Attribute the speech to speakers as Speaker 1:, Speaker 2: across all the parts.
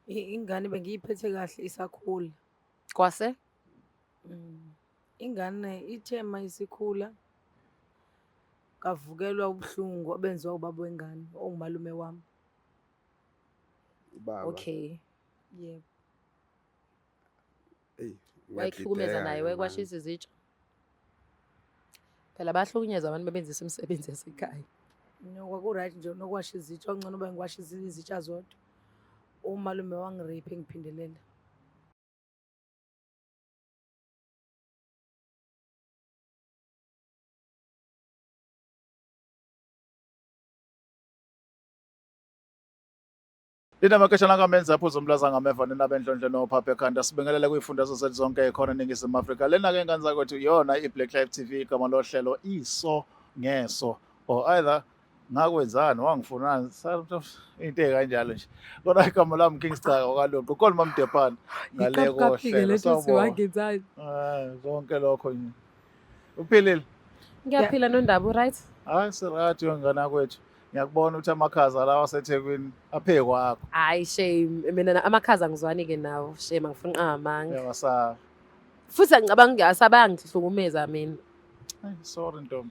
Speaker 1: Ingane bengiyiphethe kahle isakhula.
Speaker 2: Kwase?
Speaker 1: Ingane ithe uma isikhula kavukelwa ubuhlungu obenziwa ubaba wengane ongumalume wami.
Speaker 3: Ubaba.
Speaker 2: Okay.
Speaker 1: Yebo.
Speaker 3: Eyi,
Speaker 2: Wayekuhlukumeza
Speaker 3: ngiyadideka
Speaker 2: naye,
Speaker 3: ke
Speaker 2: wayekwashisa
Speaker 3: manje.
Speaker 2: izitsha. Phela bayahlukunyezwa abantu bebenzisa imisebenzi yasekhaya.
Speaker 1: No, kwaku-right nje nokuwasha izitsha, okungcono uba ngiwasha izitsha zodwa. Umalume wangi-rape engiphindelela.
Speaker 4: Lina makeshana kamenza aphuza umlaza ngameva nina bendlondlo nophapha ekhanda sibingelele kwifundazo zethu zonke ekhona eNingizimu Afrika. Lena ke ngane zakwethu iyona iBlack Life TV igama lohlelo iso ngeso or either ngakwenzani wangifunani into ekanjalo nje. Kodwa igama lami King Sicaka okaLuqu khona mamdephana ngale kohlelo. Sawubona. Ah, konke lokho nje. Uphilile?
Speaker 2: Ngiyaphila nondaba, right?
Speaker 4: Hayi sirathi yongane kwethu. Ngiyakubona ukuthi amakhaza lawa aseThekwini aphekwakho.
Speaker 2: Hayi shame, mina amakhaza angizwani ke nawo. Shame angifuni qamanga.
Speaker 4: Uyawasaba.
Speaker 2: Futhi angicabangi ngiyasabangi ngihlukumeza mina.
Speaker 4: Ay, sorry ntombi.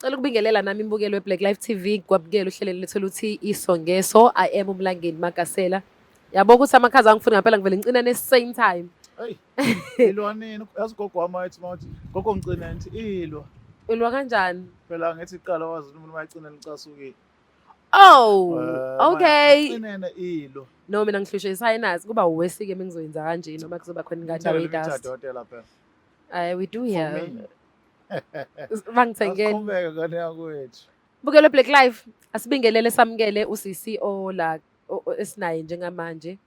Speaker 2: Cela ukubingelela nami imbukelo weBlack Life TV kwabukela uhlelo lethu oluthi iso ngeso. I am uMlangeni Magasela. Yabo ukuthi amakhaza angifuni ngempela ngivele ngicinane same time.
Speaker 4: Hey. Ilwa nini? Yazi gogo wami wayethi mawuthi gogo ngicine ngithi ilwa.
Speaker 2: Ulwa kanjani?
Speaker 4: Phela ngithi iqala wazi umuntu mayicine licasukile.
Speaker 2: Oh, okay.
Speaker 4: Cinene ilwa.
Speaker 2: No mina ngihlushwe i-sinus kuba uwesike mengizoyenza kanje noma kuzoba khona ingadi we-dust.
Speaker 4: Dokotela phela.
Speaker 2: We do
Speaker 4: For
Speaker 2: here.
Speaker 4: me.
Speaker 2: Bangithengele.
Speaker 4: Asiqhubeke ngane yakwethu.
Speaker 2: Bukelo Black Life asibingelele samukele usisi ola esinaye njengamanje.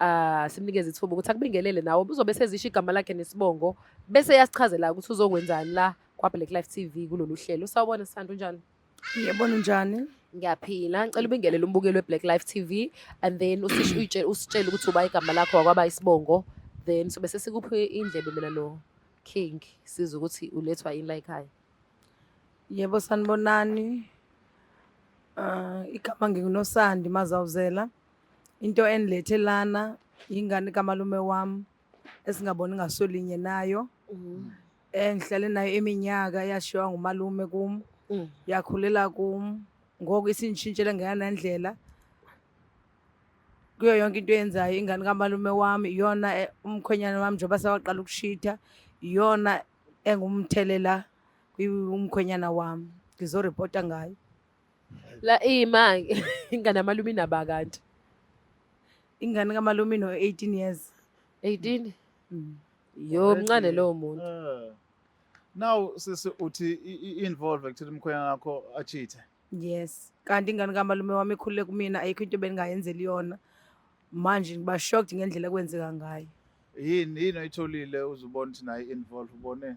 Speaker 2: Ah simnikeze ithuba ukuthi akubingelele nawe uzobe sezisho igama lakhe nesibongo bese yasichazela ukuthi uzokwenzani la kwa Black Life TV kulolu hlelo. Sawubona Sithando unjani?
Speaker 1: Yebo unjani?
Speaker 2: Ngiyaphila. Ngicela ubingelele umbukeli weBlack Life TV and then usisho uyitshele usitshele ukuthi uba igama lakho wakwaba isibongo then sobe sesikuphe indlebe mina no King sizwe ukuthi ulethwa yini la ekhaya.
Speaker 1: Yebo sanibonani. Ah igama nginguNosandi Mazawuzela. Into engilethe lana ingane kamalume wami esingaboni ngasolinye nayo. Engihlale nayo iminyaka yashiywa ngumalume kum. Yakhulela kum. Ngoku isinditshintshele ngenanandlela. Kuyo yonke into eyenzayo ingane kamalume wami iyona umkhwenyana wami njengoba sewaqala ukushitha iyona engumthelela umkhwenyana wami. Ngizoripota ngayo.
Speaker 2: La ima ingane yamalume inaba kanti.
Speaker 1: Ingane kamalume ino 18 years.
Speaker 2: 18? Yo mncane lowo muntu.
Speaker 4: Now sisi uthi involve ekutheni umkhwenyana wakho achithe.
Speaker 1: Yes. Kanti ingane kamalume wami ikhulule kumina ayikho into ebengingayenzeli yona. Manje ngiba shocked ngendlela ekwenzeka ngayo.
Speaker 4: Yini yini oyitholile uzubona ukuthi naye involve ubone?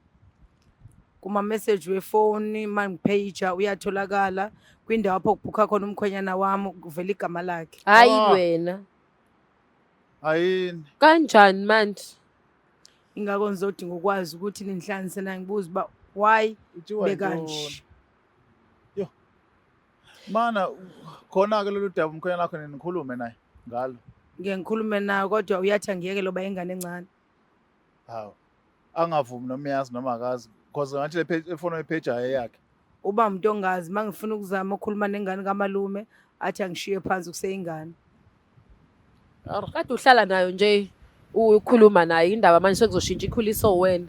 Speaker 1: Kuma message wefoni mangipage uyatholakala kwindawo apho kubhukha khona umkhwenyana wami kuvela igama lakhe.
Speaker 2: Hayi
Speaker 4: Ah.
Speaker 2: wena.
Speaker 4: Ayini.
Speaker 2: Kanjani manje?
Speaker 1: Ingakho ngizodinga ukwazi ukuthi ninhlanise na ngibuze uba why
Speaker 4: Uthiwa
Speaker 1: bekanje.
Speaker 4: yintoni? Yo. Mana khona ke lolu daba umkhwenyana wakho nikhulume naye ngalo.
Speaker 1: Ngeke ngikhulume naye kodwa uyathi angiyeke loba ingane encane.
Speaker 4: Hawu. Angavumi noma uyazi noma akazi because ngathi le page efoni oyipage ayeyakhe.
Speaker 1: Uba umuntu ongazi mangifuna ukuzama ukukhuluma nengane kamalume athi angishiye phansi kuseyingane.
Speaker 2: Kade uhlala nayo nje ukhuluma naye indaba manje sekuzoshintsha ikhuliso wena.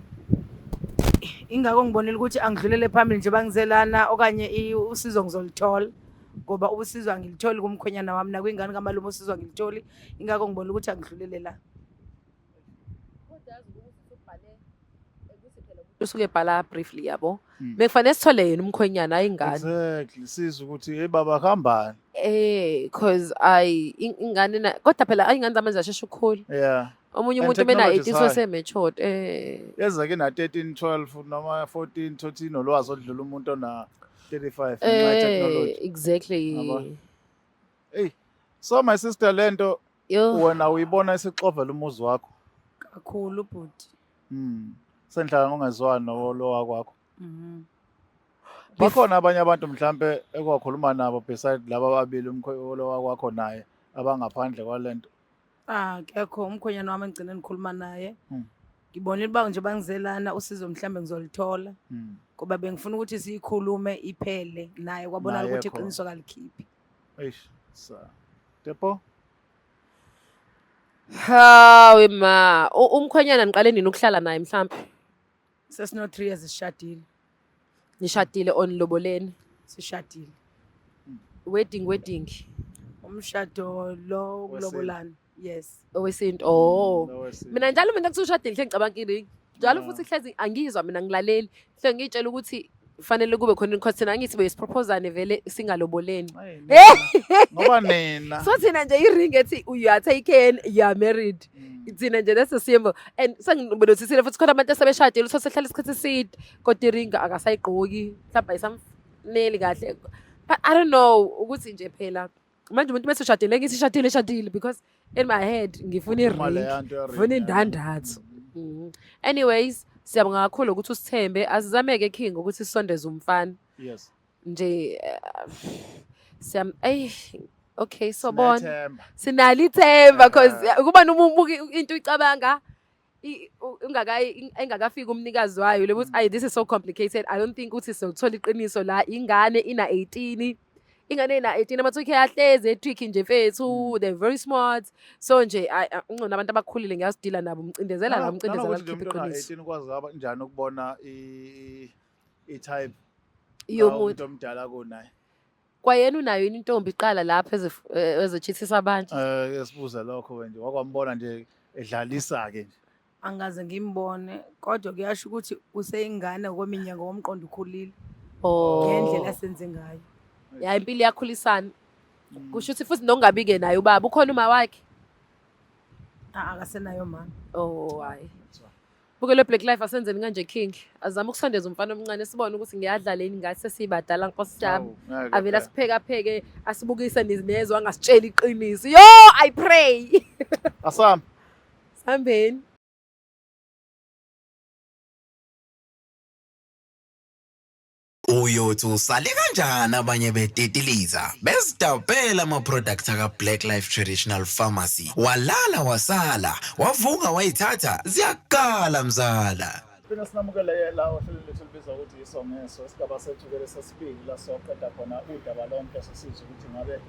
Speaker 1: Ingakho ngibonile ukuthi angidlulele phambili nje bangizelana okanye usizo ngizolithola ngoba usizo angilitholi kumkhwenyana wami nakwingane kamalume usizo angilitholi ingakho ngibonile ukuthi angidlulele la.
Speaker 2: Usuke ebhala briefly yabo. Bekufanele sithole yena umkhwenyana hayi ingane.
Speaker 4: Exactly sizwe ukuthi hey baba kuhambani.
Speaker 2: Cause I ingane na kodwa phela ayingane zamanje zashesha ukukhula.
Speaker 4: Yeah.
Speaker 2: Omunye
Speaker 4: And
Speaker 2: umuntu mena
Speaker 4: technology is
Speaker 2: 18
Speaker 4: high.
Speaker 2: use-matured.
Speaker 4: Yenza ke na 13 12 noma 14 13 nolwazi oludlula umuntu ona 35 ngenxa ye-technology.
Speaker 2: Exactly.
Speaker 4: Yabo. Hey, so my sister lento
Speaker 2: Yo.
Speaker 4: wena uyibona isixovela umuzi wakho.
Speaker 1: Kakhulu bhuti.
Speaker 4: Sendlala ngongezwani lo wakwakho. Bakhona abanye abantu mhlambe ekwakhuluma nabo beside laba ababili umkhwe lo wakwakho naye abangaphandle kwalento.
Speaker 1: Akekho umkhwenyana wami engigcine ngikhuluma naye. Ngibonile uba nje bangizelana usizo mhlambe ngizolithola ngoba bengifuna ukuthi siyikhulume iphele naye kwabonakala
Speaker 4: Naye
Speaker 1: ukuthi
Speaker 4: khona.
Speaker 1: iqiniso kalikhiphi.
Speaker 4: Eish, sa. Depo?
Speaker 2: Hawe ma, umkhwenyana niqale nini ukuhlala naye mhlampe?
Speaker 1: Sesino 3 years sishadile.
Speaker 2: Nishadile on loboleni.
Speaker 1: Sishadile.
Speaker 2: Wedding wedding.
Speaker 1: Umshado lo kulobolana. Yes.
Speaker 2: Owesintu. Oh.
Speaker 4: Lo wesintu.
Speaker 2: Mina njalo mina kuthiwa ushadile hle ngicabanga iringi. Njalo
Speaker 4: Yeah.
Speaker 2: futhi hlezi angizwa mina ngilaleli. Hle ngiyitshela ukuthi fanele kube khona because thina angithi besiproposane vele singaloboleni.
Speaker 4: Ayi, nina. Ngoba nina.
Speaker 2: So thina nje iringi ethi you are taken, you are married. Thina nje that's a symbol. And sengibonothisile futhi khona abantu asebeshadile uthole sehlala isikhathi eside kodwa iringi akasayigqoki mhlawumbe ayisamneli kahle. But I don't know ukuthi nje phela manje umuntu mase ushadile ngithi shadile shadile because in my head ngifuna
Speaker 4: Uma
Speaker 2: iringi.
Speaker 4: leya nto ye-ring,
Speaker 2: Ngifuna
Speaker 4: yeah.
Speaker 2: indandatho. Anyways, siyabonga kakhulu ukuthi usithembe. Asizameke King ukuthi sisondeze umfana.
Speaker 4: Yes.
Speaker 2: Nje siyam ey okay sobona.
Speaker 4: Sinethemba.
Speaker 2: Sinalo ithemba because kuba noma ubuka into uyicabanga ungakayi engakafiki umnikazi wayo lebo ukuthi ay this is so complicated. I don't think ukuthi sizothola iqiniso la ingane ina 18. Ingane ina 18 ama-2K ahlezi etrick nje mfethu, they're very smart. So nje ngcono abantu abakhulile ngiyasidila nabo umcindezela la umcindezela
Speaker 4: Nanokuthi nje
Speaker 2: likhiphe
Speaker 4: umuntu ona
Speaker 2: iqiniso.
Speaker 4: 18 ukwazi kanjani ukubona i-type
Speaker 2: Yomuntu.
Speaker 4: umuntu omdala kunaye.
Speaker 2: Kwayena unayo yini intombi iqala lapha ezochithisa abantu?
Speaker 4: Esibuza lokho nje wakwambona nje edlalisa ke nje.
Speaker 1: Angaze ngimbone kodwa kuyasho ukuthi useyingane ngokweminyaka ngomqondo ukhulile
Speaker 2: Oh.
Speaker 1: ngendlela asenze ngayo.
Speaker 2: Ya impilo iyakhulisana. Kusho ukuthi futhi nongabi-ke naye ubaba ukhona uma wakhe.
Speaker 1: Akasenayo mama.
Speaker 2: Oh hayi. Bukele Black Life asenzeni kanje King. Azama ukusondeza umfana omncane sibone ukuthi ngiyadlala yini ngathi sesibadala Nkosi yami.
Speaker 4: Awu, ngeke
Speaker 2: Avele
Speaker 4: phela.
Speaker 2: asipheka pheke asibukise nezwe angasitsheli iqiniso. Yo, I pray.
Speaker 4: Asam.
Speaker 2: Sambeni.
Speaker 3: Uyothi usale kanjani abanye betetiliza bezidabhela ama-product aka-Black Life Traditional Pharmacy walala wasala wavuka wayithatha ziyakala mzala.
Speaker 4: Phina sinamukele la ohlelweni lethu olubizwa ukuthi iso ngeso isigaba sethu-ke lesesibili la soqeda khona udaba lonke sesizwe ukuthi ngabe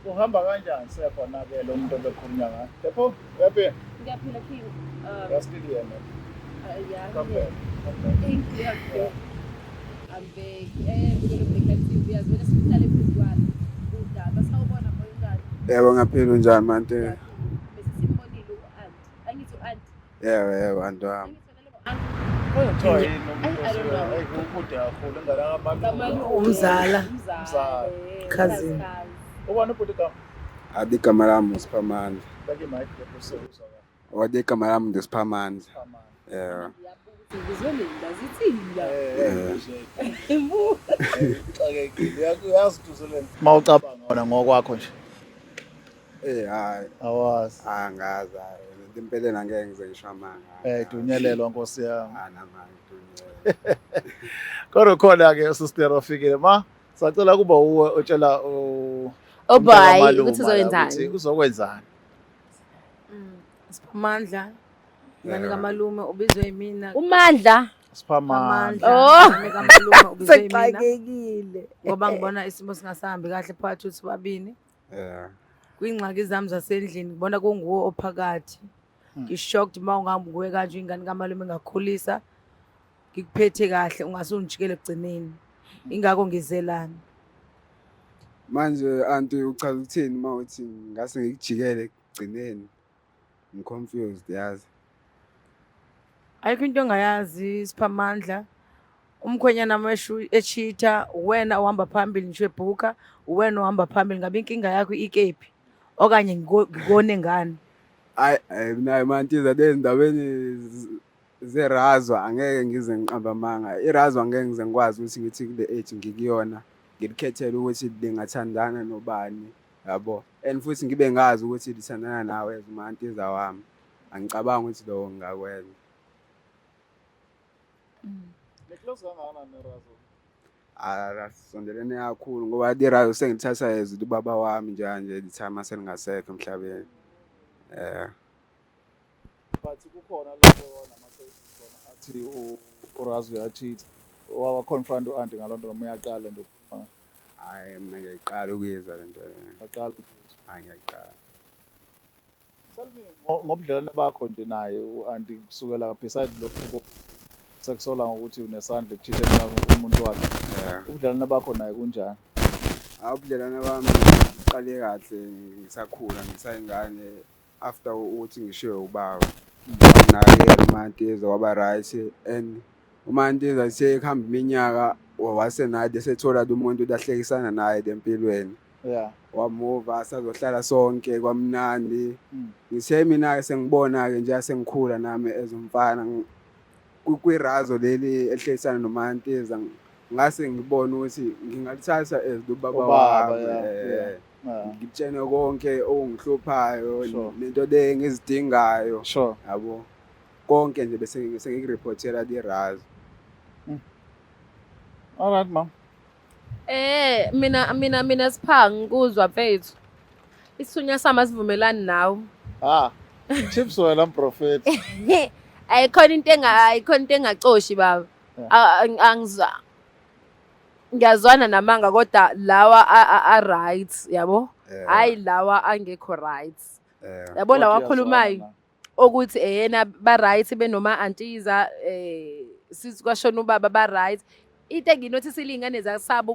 Speaker 4: kuhamba kanjani sekhona-ke lo muntu obekhulunywa ngaye. Depho, uyaphila?
Speaker 2: Ngiyaphila King.
Speaker 4: You're still here, man.
Speaker 2: Yeah.
Speaker 4: Come back. Come back.
Speaker 2: Thank you. I'm back. Bukele Black Life TV yazwela sihlale phezu kwalo. Udaba sawubona moya unjani?
Speaker 5: Yebo ngaphila unjani mante?
Speaker 2: Bese simbonile u-aunt. Angithi u-aunt.
Speaker 5: Yebo yebo anti wami.
Speaker 2: Angithi wena lo aunt.
Speaker 4: Kuthiwa yini umuntu
Speaker 2: I don't
Speaker 4: osuke-
Speaker 2: know.
Speaker 4: Eyi, kukude kakhulu ingane kamalume.
Speaker 1: Umzala.
Speaker 4: Umzala.
Speaker 1: Cousin.
Speaker 4: Ubani ubhuti igama?
Speaker 5: Adi igama lami uSiphamandla.
Speaker 4: Beka i-mic lapho usokuzwa kahle.
Speaker 5: Wadi igama lami nguSiphamandla.
Speaker 4: Phamandla.
Speaker 5: Yebo.
Speaker 2: Ngizwe mina zithini la?
Speaker 4: Eh, uxakekile. Uyazi ukuthi uzeleni. Uma ucabanga wona ngokwakho nje.
Speaker 5: Eh hayi
Speaker 4: Awazi.
Speaker 5: angazi hayi empeleni angeke ngize ngisho amanga.
Speaker 4: Dunyelelwa Nkosi yami.
Speaker 5: Ah namanga dunyelelwa.
Speaker 4: Kodwa khona ke usister ofikile ma sacela kuba uwe otshela
Speaker 2: Oh boy,
Speaker 4: umntaka
Speaker 2: ukuthi
Speaker 4: malume la
Speaker 2: uzokwenzani?
Speaker 4: ukuthi uzokwenzani.
Speaker 1: Siphamandla. Ingane
Speaker 5: Yebo.
Speaker 1: kamalume ubizwe yimina.
Speaker 2: Umandla.
Speaker 4: Siphamandla.
Speaker 2: Oh.
Speaker 1: Ingane kamalume ubizwe yimina.
Speaker 2: Sexakekile.
Speaker 1: Ngoba ngibona isimo singasahambi kahle phakathi kwethu babini.
Speaker 5: Yeah.
Speaker 1: Kwingxaki zami zasendlini ngibona kunguwe ophakathi. Ngishocked uma ungahamba nguwe kanje ingane kamalume ngakhulisa. Ngikuphethe kahle ungase ungijikele ekugcineni. Ingakho ngizelana.
Speaker 5: Manje anti uchaza ukuthini uma uthi ngase ngikujikele ekugcineni? Ngiconfused yazi.
Speaker 1: Ayikho into ongayazi Siphamandla. Umkhwenyana weshu echitha uwena ohamba phambili ngisho ebhuka uwena ohamba phambili ngabe inkinga yakho ikephi okanye ngikone ngani.
Speaker 5: Hayi mina mantiza lezindabeni zerazwa angeke ngize ngiqambe amanga. Irazwa angeke ngize ngikwazi ukuthi ngithi kule age ngikuyona ngilikhethele ukuthi lingathandana nobani yabo. And futhi ngibe ngazi ukuthi lithandana nawe as umantiza wami. Angicabangi ukuthi lokho ngingakwenza.
Speaker 4: Niclose kangakanani nerazo?
Speaker 5: Asondelene kakhulu ngoba lirazo sengilithatha as ubaba wami njanje lithama selingasekho emhlabeni. Eh.
Speaker 4: But kukhona lapho nama-cases khona athi uRazo uya-cheat. Wawa-confront u-anti ngaloo nto noma uyaqala nje ukukhuluma?
Speaker 5: Hhayi, mina ngiyayiqala ukuyizwa le nto le.
Speaker 4: Uyaqala ukuyizwa.
Speaker 5: Hhayi, ngiyayiqala.
Speaker 4: Tell me ngobudlelwane bakho nje naye u-anti kusukela, beside lokhu sekusola ngokuthi unesandla ekucheat-eni umuntu wakhe. Ubudlelwane bakho naye kunjani?
Speaker 5: Hayi, ubudlelwane bami buqale kahle ngisakhula, ngisayingane, after ukuthi ngishiwe ubaba. Wanginakekela uMantiza, waba right, and uMantiza sekuhamba iminyaka wasenaye esethola lo muntu lahlekisana naye empilweni. Wamuva sazohlala sonke, kwamnandi. Ngithe mina-ke sengibona-ke nje sengikhula nami as umfana kwirazo leli elihlekisana noMantiza, ngase ngibone ukuthi ngingalithatha as ubaba
Speaker 4: Ubaba,
Speaker 5: wami. Ngitshene konke okungihluphayo nento le engizidingayo. Yabo, konke nje bese sengikureport-ela lirazo.
Speaker 4: All right, ma'am.
Speaker 2: Mina sipha ngikuzwa mfethu. Isithunywa sami asivumelani nawe.
Speaker 4: Ah, chips wena mprofeti.
Speaker 2: Ayikhona into engacoshi baba. Angizwa. Ngiyazwana namanga kodwa lawa a right, yabo? Hayi, lawa angekho right. Yabo lawa
Speaker 4: Kodwa
Speaker 2: akhulumayo
Speaker 4: uyazwana.
Speaker 2: Ukuthi yena ba right benoma antiza, sithi kwashona ubaba ba right. Into enginothisa, iy'ngane zasaba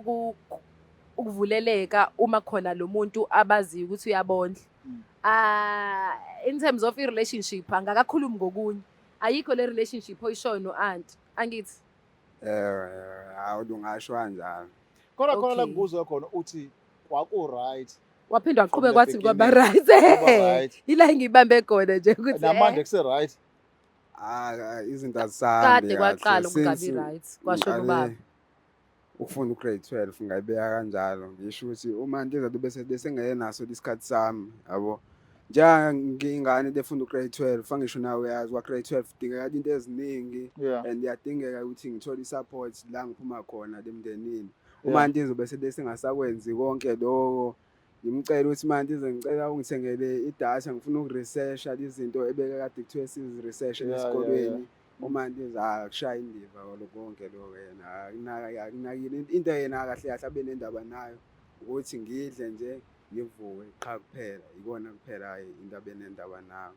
Speaker 2: ukuvuleleka uma khona lo muntu abaziyo ukuthi uyabondla. Ah, in terms of i-relationship, angakakhulumi ngokunye. Ayikho le relationship oyishoyo no-anti, angithi?
Speaker 5: Hawu, ungasho kanjalo.
Speaker 4: Kodwa khona la ngikuzwe khona uthi kwaku-right.
Speaker 2: Waphinde waqhubeka
Speaker 4: From the
Speaker 2: wathi kwaba
Speaker 4: beginning.
Speaker 2: right.
Speaker 4: Kwaba right.
Speaker 2: Ila ngibambe khona nje ukuthi
Speaker 4: Namanje kuse-right.
Speaker 5: Ah, izinto azisambi
Speaker 2: Kade
Speaker 5: kahle.
Speaker 2: kwaqala ukungabi
Speaker 5: Since
Speaker 2: right kwashona
Speaker 5: ngiqale
Speaker 2: ubaba.
Speaker 5: Ukufunda u-grade 12, ngayibeka kanjalo, ngisho ukuthi uma ntiza bese besengenaso isikhathi sami, yabo, njengengane efunda u-grade 12, angisho nawe uyazi kwa-grade 12 kudingeka into eziningi and iyadingeka ukuthi ngithole i-support la ngiphuma khona emndenini. Uma ntizo bese besengasakwenzi konke lokho, ngimcela ukuthi manje ize ngicela ungithengele idatha, ngifuna ukuresearcha izinto ebeke kade kuthiwe siziresearche esikolweni. Uma ntiza akushaya indiva konke lokho, yena akunaka, akunakile into. Yena kahle kahle abe nendaba nayo ukuthi ngidle nje, ngivuke, qha kuphela, ikona kuphela, hhayi, into abe nendaba nayo.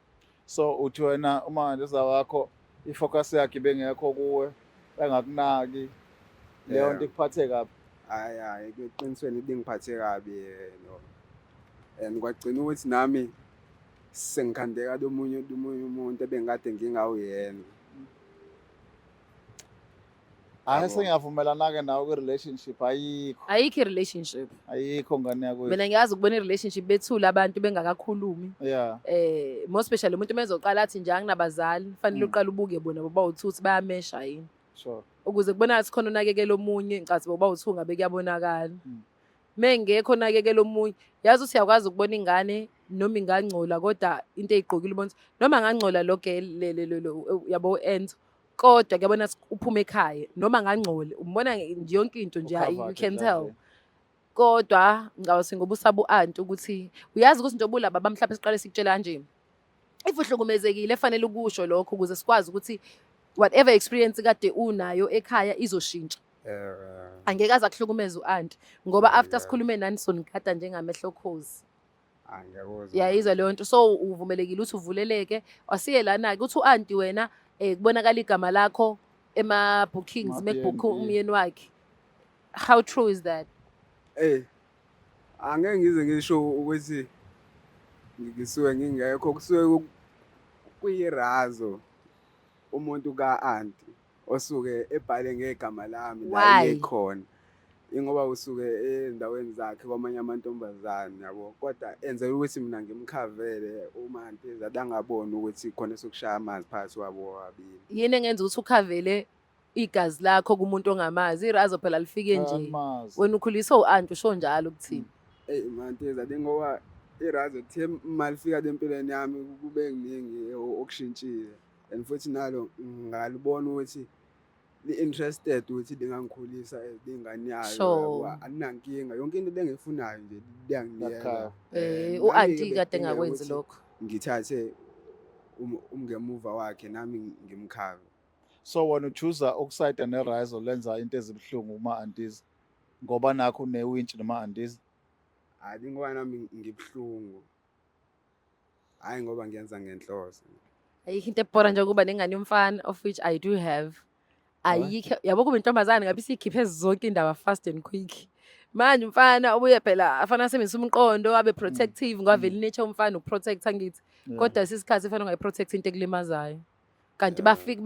Speaker 4: So uthi wena uma ndoza wakho i-focus yakhe ibengekho kuwe, engakunaki, leyo nto ikuphathe kabi?
Speaker 5: Hhayi, hhayi, eqinisweni ibingiphathe kabi, no, and kwagcina ukuthi nami sengikhandeka lomunye umuntu ebengikade ngingawuyena.
Speaker 4: Hayi.
Speaker 5: Yabo.
Speaker 4: Sengiyavumelana-ke nawe kwi-relationship ayikho.
Speaker 2: Ayikho i-relationship.
Speaker 4: Ayikho, ngane yakwethu.
Speaker 2: Mina ngiyazi ukubona i-relationship bethula abantu bengakakhulumi. More especially umuntu mezoqala athi nje anginabazali, fanele uqale ubuke bona bobawu-two ukuthi bayamesha yini. Ukuze kubonakale ukuthi khona unakekela omunye, ngicathi bobawu-two ngabe kuyabonakala. Mengekho onakekela omunye, yazi ukuthi uyakwazi ukubona ingane noma ingangcola, kodwa into eyigqokile ubona ukuthi noma angangcola lo girl le yabo Enzo, kodwa kuyabona ukuthi uphuma ekhaya noma angangcoli, umbona nje yonke into nje, you
Speaker 4: U-covered
Speaker 2: can tell.
Speaker 4: ezandleni.
Speaker 2: Kodwa ngicabanga ngoba usaba u-anti, ukuthi uyazi ukuthi njengoba ulaba mhlawumbe siqale sikutshela kanje, if uhlukumezekile fanele ukusho lokho ukuze sikwazi ukuthi whatever experience kade unayo ekhaya izoshintsha. Angeke aze akuhlukumeze u-anti ngoba after sikhulume nani sonigada njengamehlo khozi.
Speaker 5: Ah, ngiyakuzwa.
Speaker 2: Uyayizwa leyo nto? So uvumelekile ukuthi uvuleleke, wasiye lana-ke ukuthi u-anti wena kubonakala igama lakho ema-bookings
Speaker 4: Ma-B&B.
Speaker 2: mekubhukha umyeni wakhe. How true is that?
Speaker 5: Angeke ngize ngisho ukuthi ngisuke ngingekho, kusuke kuyirazo umuntu ka-anti osuke ebhale ngegama lami la
Speaker 2: Why?
Speaker 5: ikhona. Ingoba usuke endaweni zakhe kwamanye amantombazane, yabo, kodwa enzela ukuthi mina ngimkhavele uma anti angaboni ukuthi khona esokushaya amanzi phakathi kwabo bobabili.
Speaker 2: Yini engenza ukuthi ukhavele igazi lakho kumuntu ongamazi? Irazo phela lifike nje.
Speaker 4: Amazi.
Speaker 2: Wena ukhuliswe u-anti, usho njalo ukuthini?
Speaker 5: Eyi Mantiza, ngoba irazo kuthe malifika empilweni yami kube kuningi okushintshile, and futhi nalo ngalibona ukuthi li-interested ukuthi lingangikhulisa as lingane yayo. Yabo, alinankinga, yonke into lengiyifunayo nje liyanginikeza.
Speaker 4: Lakhaya.
Speaker 5: Nami-ke
Speaker 2: U-anti kade
Speaker 5: bekudingeka
Speaker 2: engakwenzi
Speaker 5: ukuthi
Speaker 2: lokho.
Speaker 5: ngithathe umngemuva wakhe nami ngimkhave.
Speaker 4: So wena uchuza ukusayida ne-rizo lenza into ezibuhlungu kuma-antiza ngoba nakho unewintshi noma-antiza.
Speaker 5: Hhayi, ngoba nami ngibuhlungu, hhayi ngoba ngiyenza ngenhloso.
Speaker 2: Ayikho into ebhora nje ukuba nengane yomfana, of which I do have. Ayikho, yabo, kuba intombazane ngabe isiyikhiphe zonke indaba fast and quick. Manje umfana ubuye phela afana asebenzise umqondo, abe protective, ngoba vele nature umfana ukuprotect, angithi? Kodwa sisikhathi fanele ungayiprotect into ekulimazayo. Kanti bafike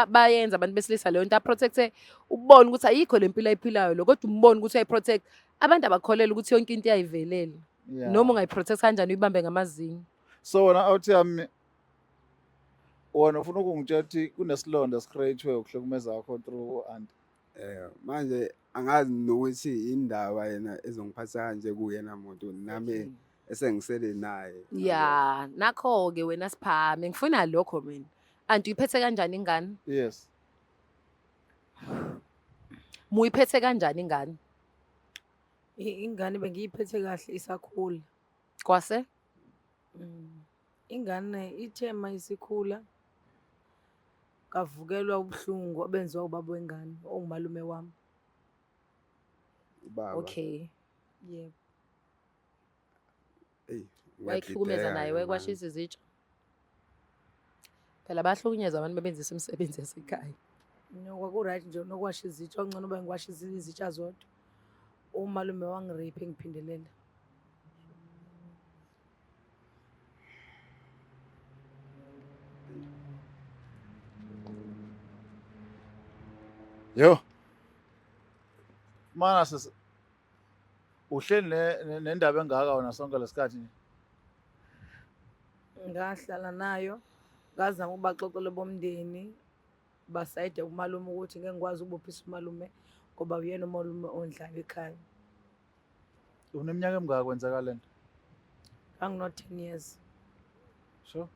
Speaker 2: bayenza abantu besilisa leyo nto, aprotecte, ubone ukuthi ayikho le mpilo ayiphilayo lo, kodwa umbone ukuthi uyayiprotect. Abantu abakholelwa ukuthi yonke into iyayivelela. Noma ungayiprotect kanjani, uyibambe ngamazinyo.
Speaker 4: So wena awuthi yami, wena ufuna ukungitshela ukuthi kunesilonda esicreate ukuhlukumeza kwakho through u-anti?
Speaker 5: Manje angazi nokuthi indaba yena ezongiphatha kanje kuyena muntu nami esengisele naye.
Speaker 2: Ya, nakho-ke wena Siphame, ngifuna lokho mina. Anti, uyiphethe kanjani ingane?
Speaker 4: Yes.
Speaker 2: Muyiphethe kanjani ingane?
Speaker 1: Ingane bengiyiphethe kahle isakhula.
Speaker 2: Kwase?
Speaker 1: Ingane ithe uma isikhula kavukelwa ubuhlungu obenziwa ubaba wengane ongumalume wami.
Speaker 5: Ubaba.
Speaker 2: Okay.
Speaker 1: Yebo.
Speaker 5: Eyi,
Speaker 2: Wayekuhlukumeza
Speaker 5: ngiyadideka
Speaker 2: naye,
Speaker 5: ke
Speaker 2: wayekwashisa izitsha. Phela bayahlukunyezwa abantu bebenzisa imisebenzi yasekhaya.
Speaker 1: No, kwaku-right nje nokuwasha izitsha, okungcono uba ngiwasha izitsha zodwa. Umalume wangireyipha engiphindelela.
Speaker 4: Yo. Mana sis, uhleli nendaba engaka wena sonke lesikhathi nje.
Speaker 1: Ngahlala nayo, ngazama ukubaxoxela bomndeni, basayide umalume ukuthi ngeke ngikwazi ukubophisa umalume ngoba uyena umalume ondlayo ekhaya.
Speaker 4: Uneminyaka emingaka kwenzeka lento?
Speaker 1: Ngangino 10 years.
Speaker 4: Sure.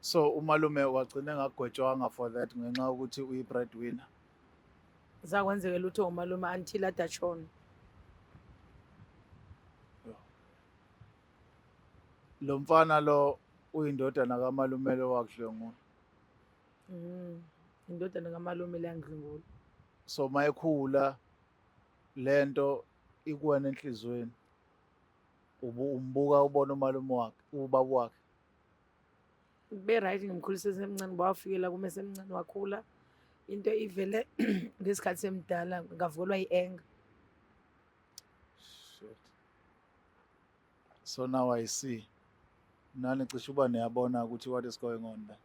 Speaker 4: So umalume wagcina engagwetshwanga for that ngenxa yokuthi uyi-breadwinner.
Speaker 1: Zakwenzeka lutho umalume until adashona.
Speaker 4: Lo mfana lo uyindodana kamalume lo wakudlwengula.
Speaker 1: Indodana kamalume leyangidlwengula.
Speaker 4: So mayekhula lento ikuwena enhlizweni. Ubu umbuka ubona umalume wakhe, ubaba wakhe.
Speaker 1: Be right, ngimkhulise esemncane, wafikela kuma esemncane, wakhula. Into ivele ngesikhathi semdala, ngavukelwa i-anger.
Speaker 4: Shit. So now I see. Nani cishe uba niyabona ukuthi what is going on there.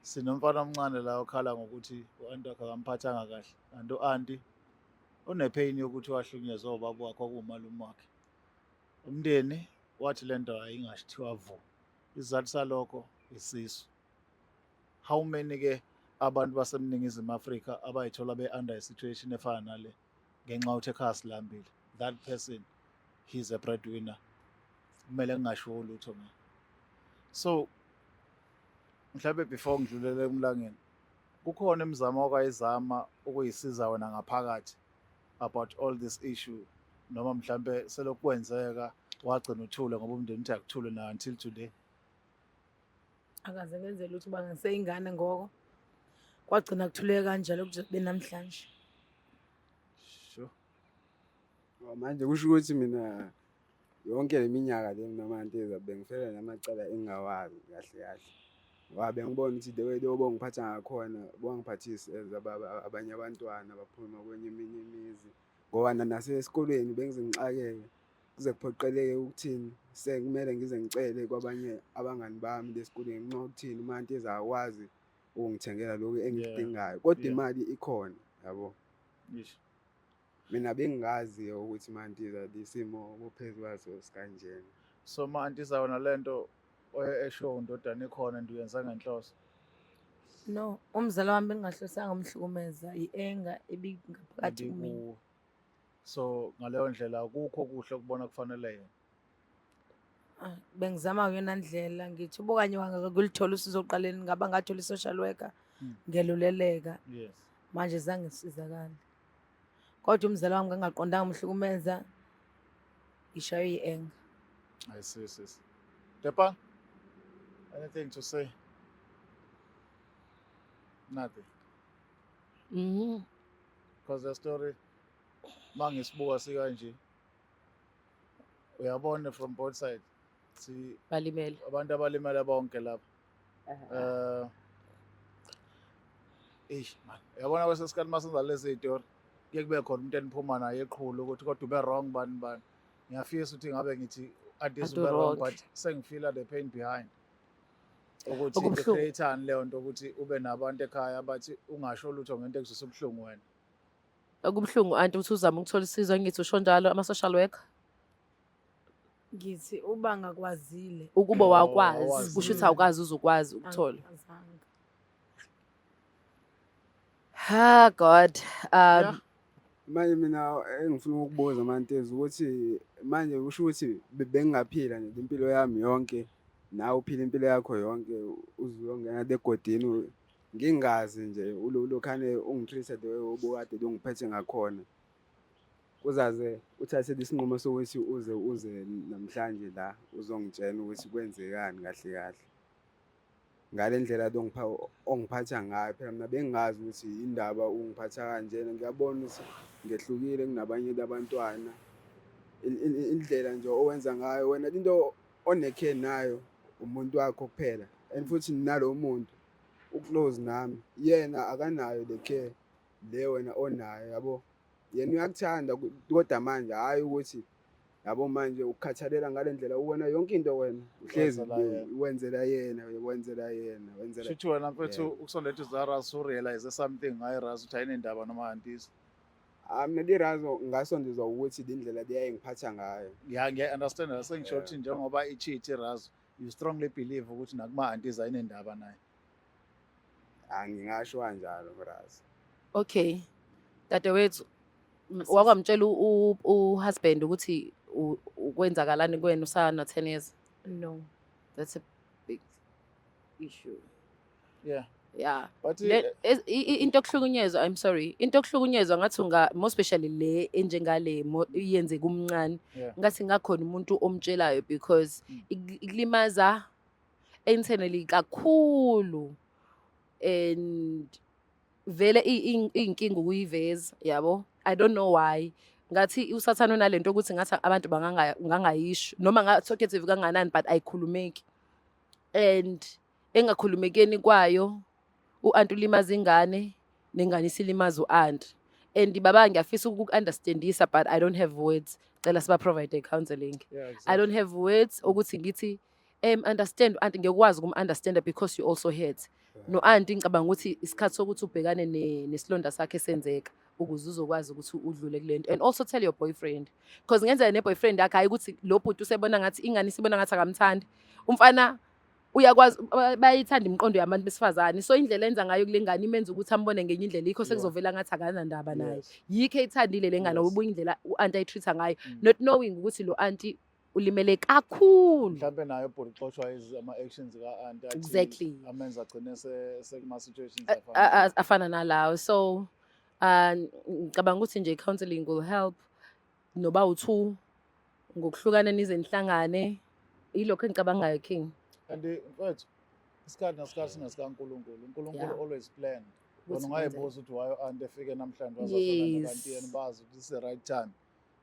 Speaker 4: Sinomfana omncane la okhala ngokuthi u-anti wakhe akamphathanga kahle. And u-anti une-pain yokuthi wahlukunyezwa ubaba wakhe okuwumalume wakhe. Umndeni wathi lento ayingashithiwa vu. Isizathu salokho isisu. How many ke abantu basemningizimu Afrika abayithola be-under a situation efana nale ngenxa yokuthi ekhaya silambile? That person, he's a breadwinner. Kumele kungashiwo lutho ngaye. So mhlawumbe before ngidlulele emlangeni, kukhona imizamo okayizama ukuyisiza wena ngaphakathi about all this issue, noma mhlambe selokhu kwenzeka wagcina uthule ngoba umndeni uthi akuthule na until today?
Speaker 1: Akaze ngenze lutho, uba ngiseyingane ngoko. Kwagcina kuthuleke kanjalo kuze kube namhlanje.
Speaker 4: Sure.
Speaker 5: Oh, manje kusho ukuthi mina yonke le minyaka le mina manje bengifela namacala engingawazi kahle kahle. Ngoba bengibona ukuthi the way bongiphatha ngakhona bongiphathisi as abanye abantwana baphuma kwenye eminye imizi. Ngoba nasesikolweni bengize ngixakeke kuze kuphoqeleke ukuthini sekumele ngize ngicele kwabanye abangani bami lesikolweni ngenxa yokuthini uManti ezakwazi ukungithengela lokhu engikudingayo, kodwa imali ikhona, yabo.
Speaker 4: Ngisho.
Speaker 5: Mina bengingazi ukuthi Mantiza isimo kuphezu kwaso sikanjena.
Speaker 4: So ma-antiza, wena lento esho undodana ikhona and uyenza ngenhloso?
Speaker 1: No, umzala wami bengingahlosanga umhlukumeza, i-anger ebingaphakathi kumina.
Speaker 4: Ibikuwe. So ngaleyo ndlela akukho kuhle ukubona kufanele yena.
Speaker 1: Ah, bengizama ngeyona ndlela, ngithi ubokanye wangakulithola usizo oqaleni, ngaba ngathola i-social worker, ngeluleleka. Manje zange ngisizakale. Kodwa umzala wami ngangaqondanga umhlukumeza, ngishaywe i-anger.
Speaker 4: I see, sis. Depa, anything to say? Nothing. Because the story, mangisibuka sikanje, uyabona from both sides. Si
Speaker 2: Balimele.
Speaker 4: Abantu abalimele bonke lapha. Eish man, uyabona kwesinye isikhathi masenza lezi iy'tori kuye kube khona umuntu eniphuma naye eqhula ukuthi kodwa ube wrong bani bani. Ngiyafisa ukuthi ngabe ngithi anti
Speaker 2: Anti
Speaker 4: ube wrong,
Speaker 2: wrong.
Speaker 4: But sengifila the pain behind. Ukuthi
Speaker 2: Okubuhlungu.
Speaker 4: i-create-ani leyo nto ukuthi ube nabantu ekhaya bathi ungasho lutho ngento ekuzwisa ubuhlungu wena.
Speaker 2: Okubuhlungu, anti, ukuthi uzame ukuthola usizo, ngithi usho njalo ama-social worker.
Speaker 1: Ngithi uba ngakwazile.
Speaker 2: Ukuba
Speaker 4: Oh,
Speaker 2: wakwazi,
Speaker 4: awazi.
Speaker 2: kusho ukuthi awukazi uzokwazi ukuthola.
Speaker 1: Angizange.
Speaker 2: Ha, God.
Speaker 4: Yeah.
Speaker 5: Manje mina engifuna ukukubuza, Mantezi, ukuthi manje kusho ukuthi bengingaphila nje impilo yami yonke, nawe uphila impilo yakho yonke, uze uyongena egodini ngingazi nje ulokhane ungi-treat the way obukade ungiphethe ngakhona, uzaze uthathe isinqumo sokuthi uze namhlanje la uzongitshela ukuthi kwenzekani kahle kahle ngale ndlela ongiphatha ngayo. Phela mina bengingazi ukuthi indaba ungiphatha kanjena. Ngiyabona ukuthi ngehlukile kunabanye abantwana. Indlela nje owenza ngayo wena, into one-care nayo umuntu wakho kuphela, and futhi nalo muntu u-close nami, yena akanayo le care le wena onayo, yabo. Yena uyakuthanda, kodwa manje hhayi ukuthi, yabo, manje ukukhathalela ngale ndlela wena yonke into wena uhlezi
Speaker 4: Wenzela yena.
Speaker 5: Wenzela yena, wenzela yena, wenzela
Speaker 4: Shuthi wena mfethu
Speaker 5: Yeah.
Speaker 4: ukusondela uZara urealize something ngaye Razo ukuthi ayinendaba noma antisi.
Speaker 5: Ah, mina lirazo ngasondezwa ukuthi le ndlela leyayingiphatha ngayo.
Speaker 4: Ya, ngiya-understand, sengisho ukuthi njengoba i-cheat iRazo, you strongly believe ukuthi nakuma-aunties ayinendaba naye.
Speaker 5: Angingasho kanjalo, Razo.
Speaker 2: Okay. Dadewethu, wakwamtshela u-husband ukuthi ukwenzakalani kuwena usana 10 years?
Speaker 1: No.
Speaker 2: That's a big issue. Yeah.
Speaker 4: But
Speaker 2: Into yokuhlukunyezwa, I'm sorry. Into yokuhlukunyezwa ngathi unga, more especially le enjengale iyenze kumncane. Ngathi ngakhona umuntu omtshelayo because ikulimaza internally kakhulu and vele iyinkinga ukuyiveza, yabo. I don't know why. Ngathi usathane unalento ukuthi ngathi abantu bangangayisho noma nga-talkative kanganani, but ayikhulumeki. And engakhulumekeni kwayo, u-anti ulimaza ingane nengane isilimaza u-anti. And baba, ngiyafisa ukuku-understandisa, but I don't have words. Cela siba-provide counseling. I don't have words ukuthi ngithi understand u-anti, ngiyakwazi ukum-understanda because you also hurt. No-anti ngicabanga ukuthi isikhathi sokuthi ubhekane nesilonda sakhe senzeka ukuze uzokwazi ukuthi udlule kule nto. And also tell your boyfriend, because ngenzeka ne-boyfriend yakhe, hayi ukuthi lo bhuti usebona ngathi ingane isibona ngathi akamthandi umfana, uyakwazi, bayayithanda imiqondo yabantu besifazane, so indlela enza ngayo kule ngane imenza ukuthi ambone ngenye indlela, yikho sekuzovela ngathi akanandaba naye. Yikho eyithandile le ngane, ubuye indlela u-anti ayitreat-a ngayo, not knowing ukuthi lo anti ulimele kakhulu.
Speaker 4: Mhlawumbe naye ubhuti uxoshwa ama-actions ka-anti athi amenza agcine sekuma-situations afana
Speaker 2: afana nalawo. So ngicabanga ukuthi nje counseling will help noba u-two ngokuhlukana nize nihlangane. Yilokho engicabangayo, King.
Speaker 4: And mfethu, isikhathi nesikhathi singesikaNkulunkulu. UNkulunkulu always planned.
Speaker 2: Ukuthi
Speaker 4: Wena ungayibuza ukuthi why u-anti efike namhlanje wazafika nabantu, yena bazi ukuthi this is the right time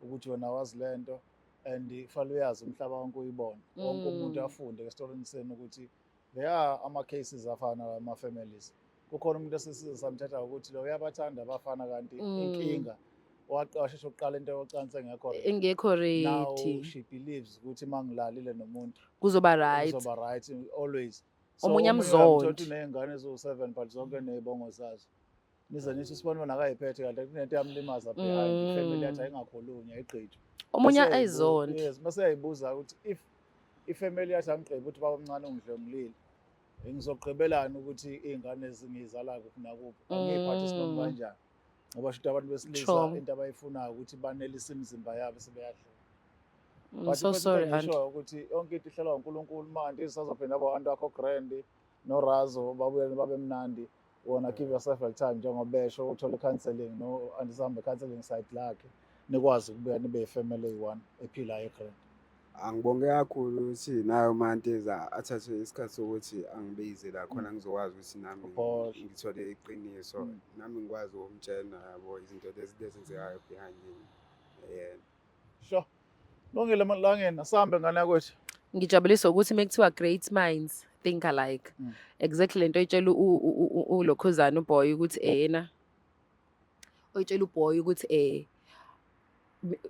Speaker 4: ukuthi wena wazi le nto, and kufanele uyazi umhlaba wonke uyibone, wonke umuntu afunde esitorini senu ukuthi there are ama-cases afana nama-families. Kukhona umuntu esisize samthatha ukuthi lo uyabathanda abafana, kanti inkinga washesha ukuqala into yocansi engekho ready.
Speaker 2: Engekho
Speaker 4: Now
Speaker 2: ready.
Speaker 4: she believes ukuthi uma ngilalile nomuntu
Speaker 2: kuzoba right.
Speaker 4: Kuzoba right always. So
Speaker 2: Omunye
Speaker 4: omunye
Speaker 2: amzonde.
Speaker 4: uyamthola ukuthi uney'ngane eziwu-7 but zonke ney'bongo zazo, nize nithi usibone bona akayiphethe kanti kunento yamlimaza behind ifamily, yathi ayingakhulunywa, ayigqitshwe.
Speaker 2: Omunye
Speaker 4: Bese
Speaker 2: ayizonde.
Speaker 4: Yes, bese uyayibuza ukuthi if ifamily yathi angigqibe ukuthi baba omncane ungidlwengulile, ngizogqibelani ukuthi iy'ngane ngiyizala kuphi nakuphi, angiyiphathi isinomi kanjani, ngoba shuthi abantu besilisa into abayifunayo ukuthi banelise imizimba yabo sebeyadlula.
Speaker 2: I'm
Speaker 4: But
Speaker 2: so
Speaker 4: into
Speaker 2: sorry, aunt.
Speaker 4: engishoyo ukuthi yonke into ihlelwa uNkulunkulu. Manje isazophinda abantu wakho grand noRazo babuye babe mnandi. Wona give yourself a time, njengoba besho, uthole counseling no andisambe counseling side lakhe, nikwazi ukubuya nibe ifamily eyi-one ephilayo grand.
Speaker 5: Angibonge kakhulu ukuthi nayo uMantiza athathe isikhathi sokuthi angibize la khona ngizokwazi ukuthi nami
Speaker 4: Ubhodle.
Speaker 5: ngithole iqiniso, nami ngikwazi ukumtshela, yabo, izinto lezi lezenzekayo behind yena.
Speaker 4: Sure. Lungile Malangeni, asambe ngane yakwethu.
Speaker 2: Ngijabuliswa ukuthi mekuthiwa great minds think alike. Exactly lento oyitshela ulokhuzana uboy ukuthi yena oyitshela uboy ukuthi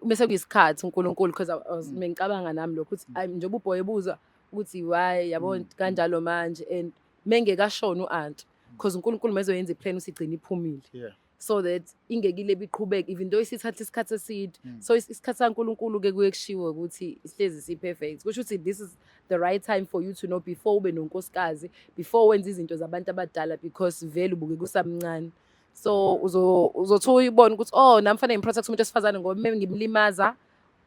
Speaker 2: bese kuyisikhathi uNkulunkulu, because I was mengicabanga nami lokho ukuthi njengoba uboy ebuza ukuthi why, yabo, kanjalo manje and mengekashona u-aunt, because uNkulunkulu mezoyenza iplan usigcina iphumile so that ingekile biqhubeke even though isithatha isikhathi eside. So isikhathi saNkulunkulu ke kuye kushiwo ukuthi sihlezi si-perfect. Kusho ukuthi this is the right time for you to know before ube nonkosikazi, before wenza izinto zabantu abadala, because vele ubuke kusamncane. So uzothi uyibona ukuthi, oh, nami fanele ngiprotect umuntu wesifazane, ngoba uma ngimlimaza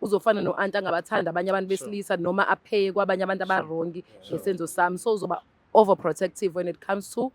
Speaker 2: uzofana no-anti angabathanda abanye abantu besilisa noma apheye kwabanye abantu aba-wrong ngesenzo sami. So uzoba overprotective when it comes to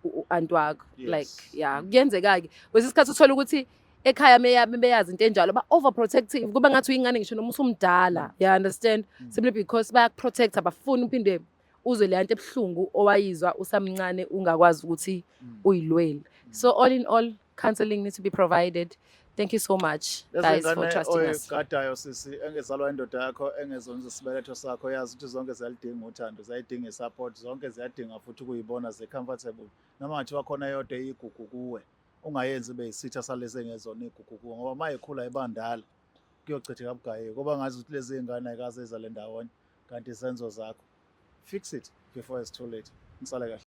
Speaker 2: u-anti wakho. Like, yeah, kuyenzeka-ke kwesinye isikhathi uthole ukuthi ekhaya beyazi into enjalo, ba-overprotective, kuba ngathi uyingane ngisho noma usumdala, you understand? Simply because bayakuprotect, abafuni uphinde uzwe leya nto ebuhlungu owayizwa usamncane ungakwazi ukuthi uyilwele. So all in all, counseling needs to be provided. Thank you so much, guys, for
Speaker 4: Lezi
Speaker 2: trusting us.
Speaker 4: Oyigadayo, sisi, engezalwa indoda yakho, engezona isibeletho sakho, yazi ukuthi zonke ziyalidinga uthando, ziyayidinga i-support, zonke ziyadinga futhi ukuyibona zi-comfortable. Noma ngathiwa khona yodwa iyigugu kuwe, ungayenzi ibe yisitha salezi engezona igugu kuwe, ngoba uma ikhula ibandala kuyochitheka bugaye, kuba ngazi ukuthi lezi iy'ngane ayikaze ezale ndawonye, kanti izenzo zakho. Fix it before it's too late. Nisale kahle.